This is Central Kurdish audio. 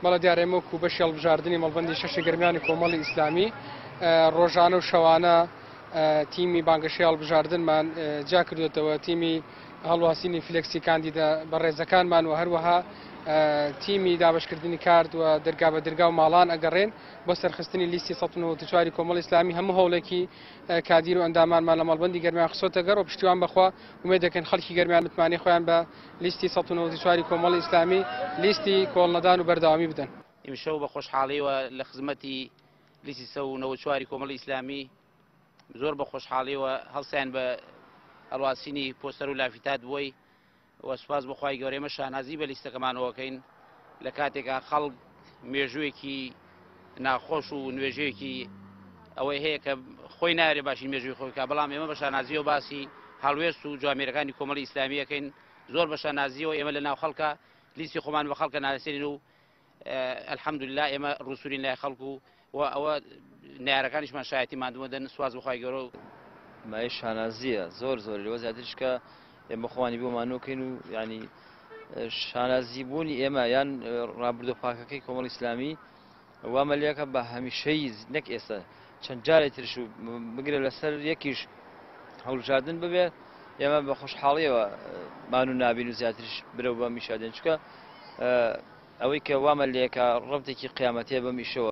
بەڵێ دیارە ئێمە وەکو بەشی هەڵبژاردنی مەڵبەندی شەشی گەرمیانی کۆمەڵی ئیسلامی ڕۆژانە و شەوانە تیمی بانگەشەی هەڵبژاردنمان جیا کردوێتەوە تیمی هەڵواسینی فلێکسی کاندیدە بەڕێزەکانمان و هەروەها تیمی دابشکردنی کارت و دەرگا بە دەرگا و ماڵان ئەگەڕێن بۆ سەرخستنی لیستی 194 کۆمەڵی ئیسلامی هەموو هەوڵێکی کادیر و ئەندامانمان لە مەڵبەندی گەرمیان خسۆتە گەڕ و پشتیوان بەخوا ئومێد دەکەین خەڵکی گەرمیان متمانەی خۆیان بە لیستی 194 کۆمەڵی ئیسلامی لیستی کۆڵنەدان و بەردەوامی بدەن. ئیمشەو بە خۆشحاڵیەوە لە خزمەتی لیستی 194 کۆمەڵی ئیسلامی زۆر بە خۆشحاڵیەوە هەڵسایان بە هەڵواسینی پۆستەر و لافیتات بۆی و سوپاس بۆ خوای گەورە ئێمە شانازی بە لیستەکەمانەوە ئەکەین لە کاتێکا خەڵک مێژوویەکی ناخۆش و نوێژەیەکی ئەوەی هەیە کە خۆی نارێ باشی مێژووی خۆی کا بەڵام ئێمە بە شانازیەوە باسی هەڵوێست و جوامێرەکانی کۆمەڵی ئیسلامیەکەین زۆر بە شانازیەوە ئێمە لە ناو خەڵکە لیستی خۆمان بە خەڵکە ناسێنین و الحمدللە ئێمە ڕووسورین لای خەڵک و و ئەوە نەیارەکانیشمان شایەتی ماندووە دەن سواز بۆ خوای گەورە و مایەی شانازیە زۆر زۆر لەوە زیاتریش کە ئێمە خۆمانی بۆ مانۆکەین و ینی شانازی بوونی ئێمە یان ڕابردۆ پاکەکەی کۆمەڵی ئیسلامی وامە لەکە بە هەمیشەی نەک ئێستا چەند جارێ ترش و بگرە لەسەر یەکیش هەڵبژاردن ببێ ئێمە بە خۆشحاڵیەوە مان و نابین و زیاتریش برەو بە میشادێن چکە ئەوەی کە وامە لێکە ڕەبتێکی قیامەتیە بەم ئیشەوە.